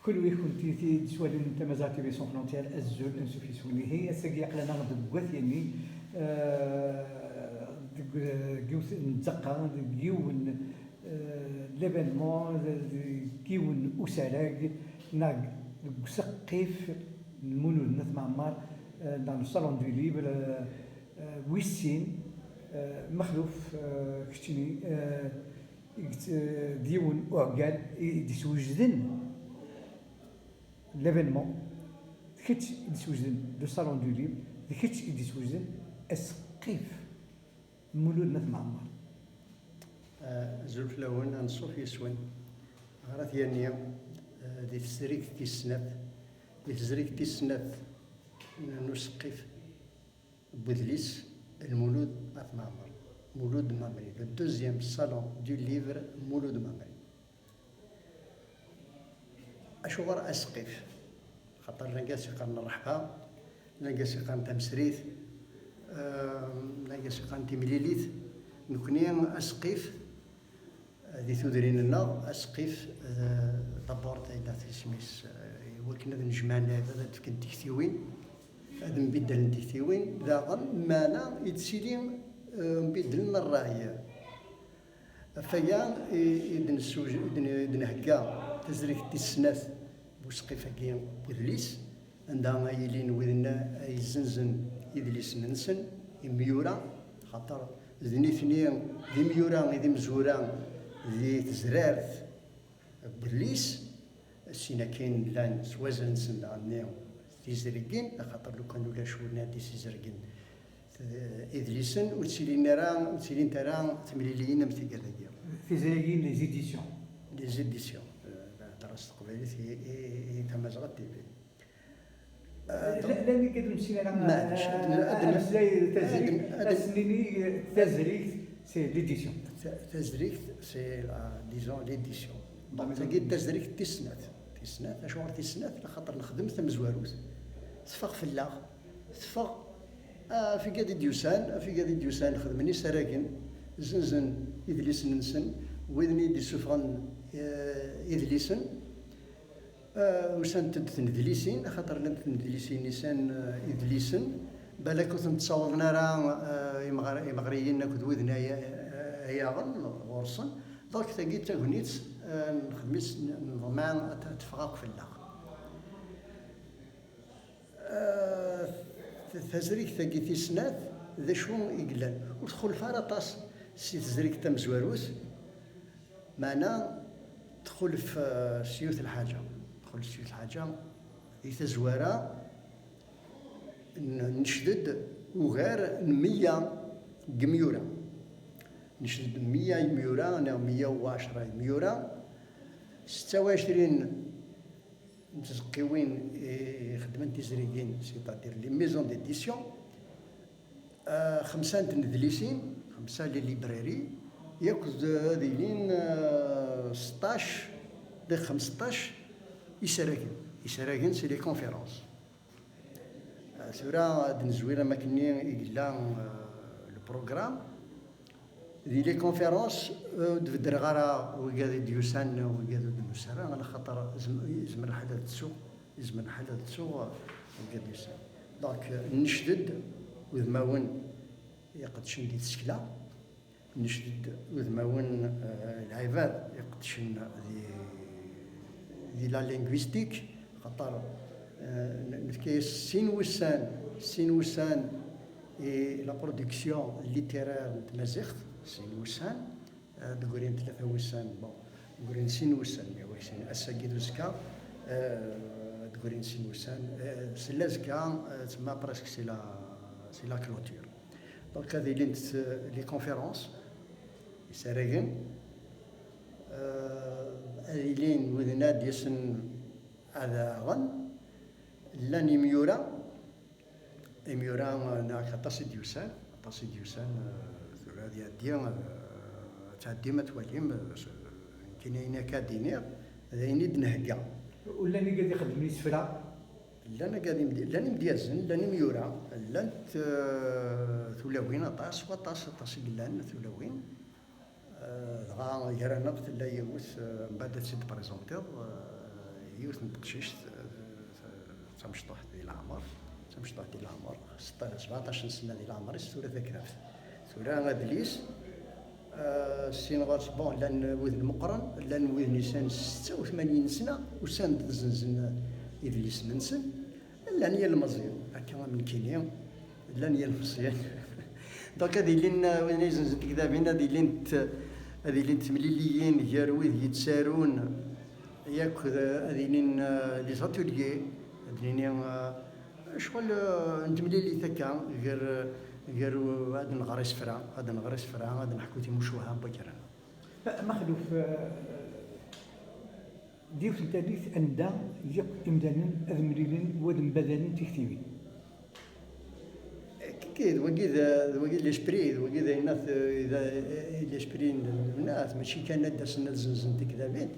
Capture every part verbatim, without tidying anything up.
Kunwi kunti i d-yettwalin Tamaziɣt T V Sans Frontières, azul, ansuf yes-wen. Ihi, ass-agi aql-aneɣ deg Wat Yanni, eh, deg, eh, yiwet n tzeqqa, deg yiwen, eh, l'événement, deg yiwen usarag, neɣ deg useqqif n Lmulud n At Mɛemmer, eh, dans le Salon du Livre, eh, eh, wis sin, eh, Mexluf, eh, keččini, eh, i yet-, eh, d yiwen uɛeggal i d-iswejden l'événement, d kečč i d-iswejden le Salon du Livre, d kečč i d-iswejden aseqqif n Mulud n At Mɛemmer. Eh, azul fell-awen, anṣuf yes-wen. Ɣer At Yanni, eh, di tezrigt tis snat, di tezrigt tis snat n, n useqqif n wedlis Lmulud At Mɛemmer, Mulud Mɛemmri, le deuxième salon du livre Mulud Mɛemmri. Acuɣer aseqqif? Xaṭer llan gas iqqaren rreḥba, llan gas iqqaren tamesrit, eh, llan gas iqqaren timlilit. Nekni aseqqif, eh, di tudrin-nneɣ, aseqqif, eh, d'abord, ay d isem-is, eh, i wakken ad nejmaɛen lɛibad, ad d-fken tiktiwin, ad mbiddlen tiktiwin, daɣen, meɛna yettili, eh, mbiddlen ṛṛay. Ɣef waya i, i d-nessewj-, i d-n-, i d-nhegga tazrigt tis snat n useqqif-agi n wedlis, anda ay ilin widen ay yezzenzen idlisen-nsen, imyura, xaṭer d nitni d imyura i d imezwura di tezrart n wedlis. Sin akin llan s wazal-nsen daɣen tizrigin, axaṭer lukan ulac win ad d-isizergen, eh, idlisen, ur ttilin ara, ur ttilint ara temliliyin am tigad-agi. Tizrigin, les éditions. Les éditions. Eh, hḍeṛ s teqbaylit i, i, i, i Tamazɣa T V. Eh, la, la, nekk ad ur nessin ara, maɛlic, eh, ad n-, ad n-, ameslay tazrigt, ad n-, ad n-, ad s-nini, eh, tazrigt, c'est l'édition. Ta-, tazrigt, c'est la, disons, l'édition. Bon, tagi d tazrigt tis snat. Tis snat, acuɣer tis snat? Axaṭer nexdem tamezwarut, teffeɣ fell-aɣ, teffeɣ, ah, ɣef igad i d-yusan, ɣef igad i d-yusan xedmen isaragen, zzenzen idlisen-nsen, widen i d-issufɣen, eh, idlisen, eh, usant-d tnedlisin, axaṭer llant tnedlisin isan, eh, idlisen, balak ur tent-ttawḍen ara, eh, imeɣr-, imeɣriyen akked widen ay, ay yaɣen ɣur-sen. Donc, tagi d tagnit, eh, nexdem-itt, n-, neḍmeɛ ad t-, ad teffeɣ akk fell-aɣ. Eh, t-, tazrigt-agi tis snat, d acu i yellan? Ur txulef ara aṭas si tezrigt tamezwarut, meɛna txulef, eh, s yiwet lḥaǧa. Txulef s yiwet lḥaǧa, di tazwara, n-, necded ugar n meyya n yimyura. Necded meyya imyura, neɣ meyya u ɛecṛa imyura, setta u ɛecrin n tzeqqiwin i ixeddmen tizrigin, c'est-à-dire les maisons d'édition, eh, xemsa n tnedlisin, xemsa les librairies, yakk d, ad ilin, eh, seṭṭac, d xemseṭṭac isaragen. Isaragen, c'est les conférences. Eh, tura ad nezwir am akken i yella, eh, le programme. Di les conférences, eh, ur d-beddreɣ ara wigad i d-yusan, wigad ur d-nusi ara, ala xaṭer zem-, yezmer lḥal ad ttuɣ, yezmer lḥal ad ttuɣ, eh, wigad yusan. Donc, eh, necded udmawen iqeddcen di tsekla, necded udmawen, eh, lɛibad iqeddcen di, di la linguistique, xaṭer, eh, n-, nefka-yas sin wussan, sin wussan i la production littéraire n tmaziɣt, sin wussan, eh, deg urin tlata wussan, bon, deg urin sin wussan, mi awak sin, ass-agi d uzekka, eh, deg urin sin wussan, eh, sella azekka, eh, tsemma presque c'est la, c'est la clôture. Donc, ad ilint, eh, les conférences, isaragen, eh, ad ilin widen ad d-yasen ad aɣen, llan imyura, imyura, eh, neɣ aṭas i d-yusan, aṭas i d-yusan, eh, tura ad iɛeddi, eh, ad tɛeddim ad twalim, eh, s-, nekkini ayen akka ad d-iniɣ, d ayen i d-nhegga. Ur llan igad ixeddmen isefra? Llan agad imdi-, llan imedyazen, llan imyura, llant, eh, tulawin aṭas, waṭas, aṭas i yellan tulawin. Eh, dɣa gar-aneɣ tella yiwet, eh, mbaɛd ad tt-id-tprezentiḍ, eh, Yiwet n teqcict, eh, d tamecṭuḥt di leɛmer, d tamecṭuḥt di leɛmer, setta-, sebɛeṭac n sna di leɛmer-is, tura taktabt. Tura adlis, eh, sin ɣer-s, bon, llan widen meqqren, llan widen yesɛan setta u tmanyin sna, usan-d zenzen idlisen-nsen, llan yilmeẓyen, akka am nekkini, llan yilmeẓyen. Donc ad ilin, eh, widen izenzen tiktabin, ad ilint, ad ilint temliliyin gar wid yettarun, yak, eh, ad ilin, eh, les ateliers, ad nini, eh, ccɣel, eh, n temlilit akka, gar, gar, eh, ad nɣer isefra, ad nɣer isefra, ad neḥku timucuha n wakraren. Maxluf, eh, d yiwet n tallit anda yakk imdanen ad mlilen u ad mbadalen tiktiwin. Kiki, d wagi d, d wagi d l'esprit, d wagi d ayen at, d, d l'esprit n lbenat, mačči kan ad d-asen ad zenzen tiktabin.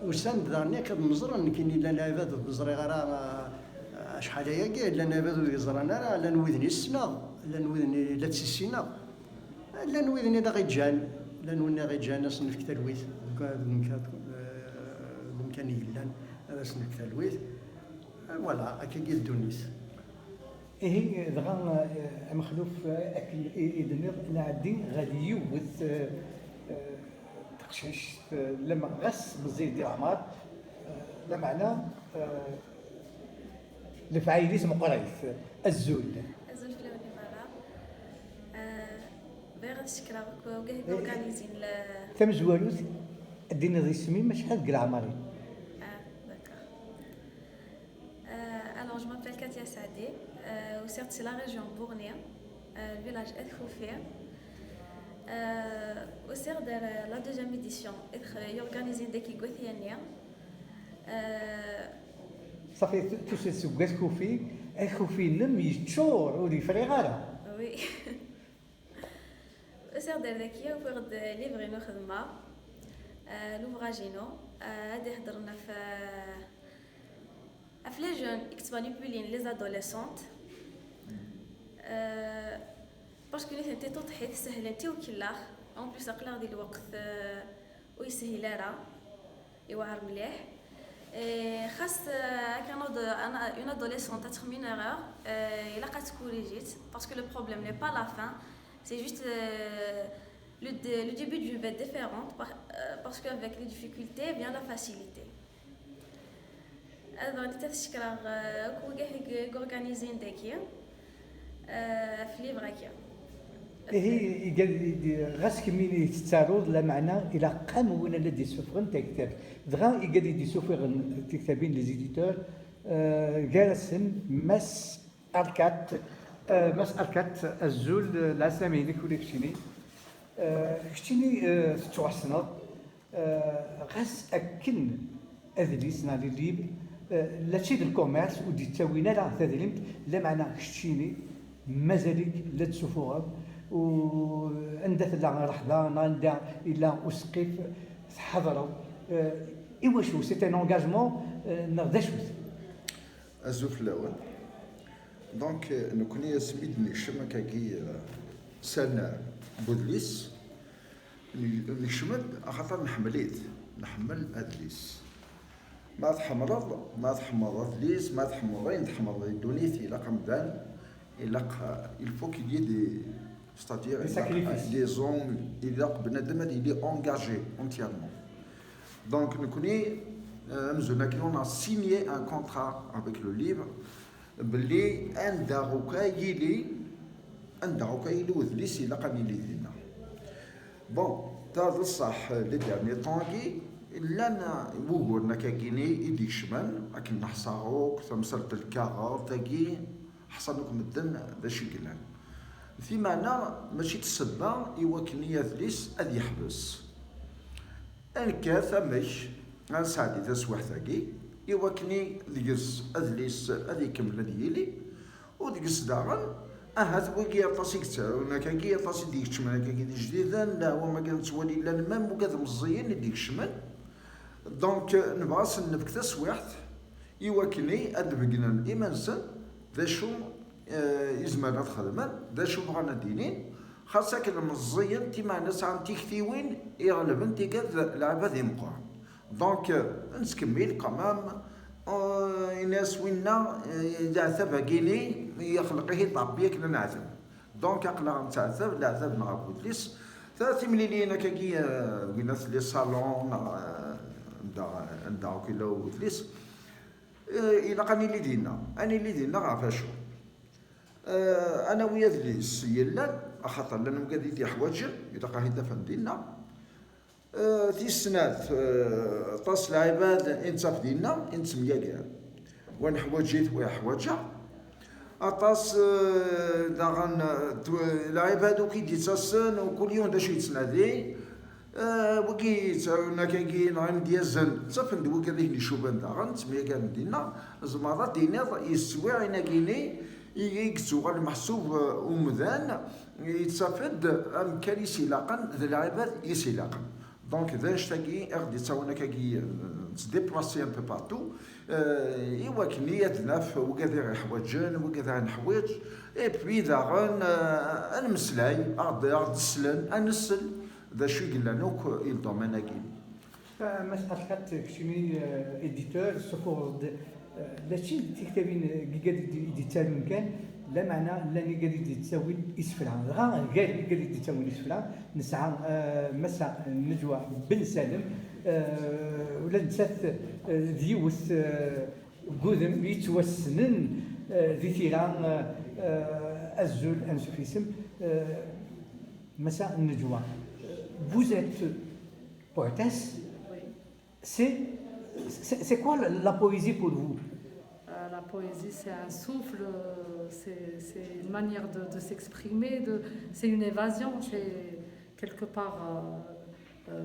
Usan-d daɣen yak ad meẓren, nekkini llan lɛibad ur ẓriɣ ara, ah, acḥal ayagi, llan lɛibad ur yeẓran ara, llan widen i ssneɣ, llan widen i la tt-issineɣ. Llan widen i d aɣ-iǧǧan, llan widen i aɣ-iǧǧan ad sen-nefk talwit, deg, deg umkan, eh, deg umkan i yellan, ad as-nefk talwit. Eh, voilà, akkagi d ddunit. Ihi, dɣa, eh, a Mexluf, eh, akken i, i d-tenniḍ, nɛeddi ɣer yiwet, eh, eh, teqcict, eh, lama ɣas meẓẓiyet di leɛmer, eh, lameɛna, eh, lefɛayel-is meqqrit. Azul. Azul fell-awen i merra. Eh, bɣiɣ ad sekreɣ akk wigad i organizin le... Tamezwarut, ad d-tiniḍ isem-im, acḥal deg leɛmer-im? Ah, d'accord. Euh, alors, je m'appelle Katia Saadé, euh, usiɣ-d si la région Bourni, euh, le village At Kufi. Euh, usiɣ-d ar la deuxième édition, i organizin daki deg At Yanni. Euh, Safi, tu-, tusiḍ seg At Kufi, At Kufi-nnem yeččur, ur yefriɣ ara. Oui. Usiɣ-d ar daki, ufiɣ-d livre-inu xedmeɣ, euh, l'ouvrage-inu, euh, ad iheddren ɣef, euh, ɣef les jeunes i yettmanipulin les adolescentes. Euh, parce que nitenti tuṭḥit, sehlent i ukellax. En plus, aql-aɣ di lweqt, euh, ur yeshil ara, iwɛer mliḥ. Et xas, euh, akken ad, un, une adolescente ad txemmem une erreur, euh, ilaq ad tkorrijit, parce que le problème n'est pas la fin, c'est juste, euh, le, dé- le début d'une vie différente, par- euh, parce qu'avec les difficultés vient la facilité. Alors, netta tsekreɣ, euh, akk wigad i organizin daki, euh, ɣef livre-agi. Ihi, igad, ɣas kemmini tettaruḍ, lameɛna ilaq-am win ara d-isuffɣen taktabt. Dɣa igad i d-isuffɣen tiktabin, les éditeurs, euh, gar-asen Mass Arkat. Euh, Mass Arkat, azul, euh, lɛeslama-inek ula keččini. Euh, keččini, euh, tettwassneḍ, euh, ɣas akken adlis neɣ les livres, euh, mačči d lkumerṣ ur d-yettawin ara tadrimt, lameɛna keččini mazal-ik la d-tessufuɣeḍ, u anda tella rreḥba neɣ anda yella useqqif tḥeḍreḍ. Euh, iwacu? C'est un engagement, euh, neɣ d acu-t? Azul fell-awen. Donc, euh, nekkni asmi d-nekcem akkagi, euh, s annar n udlis, n-, nekcem-d axaṭer nḥemmel-it, nḥemmel adlis. Ma tḥemmleḍ, ma tḥemmleḍ adlis, ma tḥemmleḍ ayen tḥemmleḍ di ddunit, ilaq amdan, ilaq, euh, il faut qu'il y ait des, c'est-à-dire, des sacrifices, des hommes, ilaq bnadem ad yili engagé entièrement. Donc, nekkni, euh, amzun akken on a signé un contrat avec le livre, belli anda akk ay yili, anda akk ay yili udlis, ilaq ad nili dinna. Bon, ta d ṣṣeḥ, les derniers temps-agi, llan wuguren akkagini i d-ikecmen, akken neḥṣa akk tamsalt n lkaɣeḍ-agi, ḥṣan akk medden d acu i yellan. Timeɛna mačči d ssebba i wakken i adlis ad yeḥbes. Ad nekkat amek ad nesɛeddi taswiɛt-agi, i wakken i deg-s adlis ad ikemmel ad yili, u deg-s daɣen, ahat wigi aṭas i yettarun akkagi, aṭas i d-ikeččmen akkagi d ijdiden, neɣ wamagi nettwali llan même wigad meẓẓiyen i d-ikecmen. Donc, nebɣa ad sen-nefk taswiɛt i wakken ad d-beggnen iman-nsen d acu, eh, i zemren ad xedmen, d acu bɣan ad d-inin, xas akken meẓẓiyen, timeɛna sɛan tiktiwin iɣelben tigad lɛebad imeqqren. Donc, euh, nettkemmil quand même, Ini-as winna, eh, leɛtab-agi-ni, ixleq-it Ṛebbi akken ad neɛtab. Donc, aql-aɣ nettɛetab, leɛtab-nneɣ ɣef wedlis. Ta timliliyin-akkagi, eh, winna tli salon, neɣ, eh, anda, anda akk yella wedlis, eh, ilaq ad nili dinna. Ad nili dinna ɣef acu? Eh, ad nawi adlis yellan, axaṭer llan wigad i t-yeḥwaǧen, ilaq ad t-id-afen dinna. Eh, tis snat, eh, aṭas lɛibad i nettaf dinna, i nettemyagar. Wa neḥwaǧ-it, wa yeḥwaǧ-aɣ. Aṭas, eh, daɣen, eh, tw-, lɛibad akk i d-yettasen, u kul yiwen d acu yettnadi. Eh, wigi yettawin akkagi, neɣ imedyazen, ttafen-d wigad i ten-icuban daɣen, ttemyagaren dinna. Tzemreḍ ad d-tiniḍ, yeswi ayen-agi-ni i, i yettuɣal meḥsub, eh, umdan, yettaf-d amkan i s-ilaqen, d lɛibad i s-ilaqen. Donc, d annect-agi i ɣ-d-yettawin akkagi, eh, nettdéplacer un peu partout, eh, i wakken i ad naf wigad i ɣ-iḥwaǧen, wigad i ɣ-neḥwiǧ, et puis daɣen, eh, ad nemmeslay, ad ɣ-d-, ad ɣ-d-slen, ad nsel d acu i yellan akk i le domaine-agi. Mass Atkat, keččini, eh, éditeur, tessufuɣeḍ-d, eh, mačči d tiktabin, eh, n yigad i d-, i d-yettarun kan, lameɛna llan yigad i d-yettawin isefra. Dɣa gar yigad i d-yettawin isefra, nesɛa, eh, Massa Neǧwa Ben Salem, eh, ula d nettat, eh, d yiwet, eh, n wudem yettwassnen, eh, di tira, eh, eh, azul, ansuf isem, eh, Massa Neǧwa. Vous êtes poétesse. Oui. C'est, c'est, c'est quoi la, la poésie pour vous ? Euh, la poésie, c'est un souffle, euh, c'est, c'est une manière de, de s'exprimer, de, c'est une évasion, c'est quelque part, euh, euh,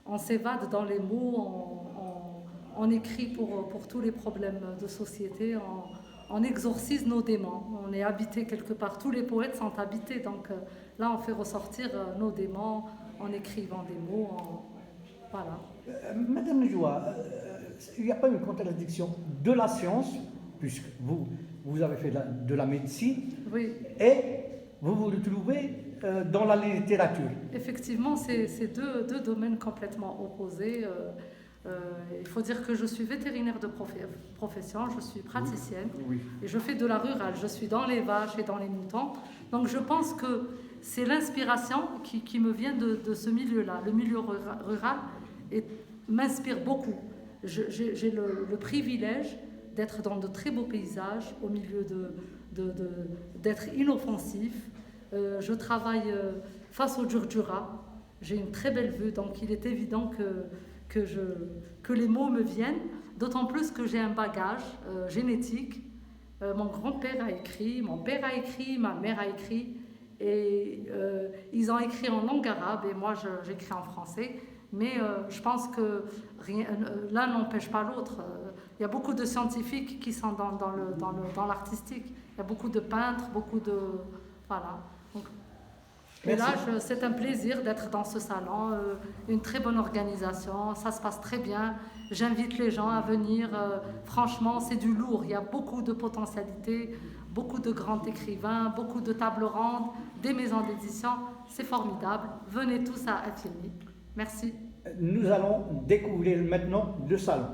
on s'évade dans les mots, on, on, on écrit pour, pour tous les problèmes de société, on, on exorcise nos démons, on est habité quelque part, tous les poètes sont habités, donc, euh, là on fait ressortir, euh, nos démons en écrivant des mots, en, voilà. Euh, Madame Nejoua, euh, il n'y a pas une contradiction de la science, puisque vous, vous avez fait de la, de la médecine, oui, et vous vous retrouvez, euh, dans la littérature. Effectivement, c'est, c'est deux, deux domaines complètement opposés. Euh, euh, il faut dire que je suis vétérinaire de profé-, profession, je suis praticienne, oui, et je fais de la rurale. Je suis dans les vaches et dans les moutons. Donc je pense que c'est l'inspiration qui, qui me vient de, de ce milieu-là. Le milieu rura-, rural est, m'inspire beaucoup. Je, j'ai, j'ai le, le privilège d'être dans de très beaux paysages, au milieu de, de, de, d'être inoffensif. Euh, je travaille, euh, face au Djurdjura. J'ai une très belle vue, donc il est évident que, que, je, que les mots me viennent, d'autant plus que j'ai un bagage, euh, génétique. Euh, mon grand-père a écrit, mon père a écrit, ma mère a écrit, et, euh, ils ont écrit en langue arabe, et moi je, j'écris en français. Mais, euh, je pense que rien, euh, l'un n'empêche pas l'autre. Euh, il y a beaucoup de scientifiques qui sont dans, dans le, dans le, dans l'artistique. Il y a beaucoup de peintres, beaucoup de... Voilà. Donc, et là, merci, je, c'est un plaisir d'être dans ce salon, euh, une très bonne organisation, ça se passe très bien. J'invite les gens à venir. Euh, franchement, c'est du lourd. Il y a beaucoup de potentialités, beaucoup de grands écrivains, beaucoup de tables rondes, des maisons d'édition. C'est formidable. Venez tous à Athilmi. Merci. Nous allons découvrir maintenant le salon.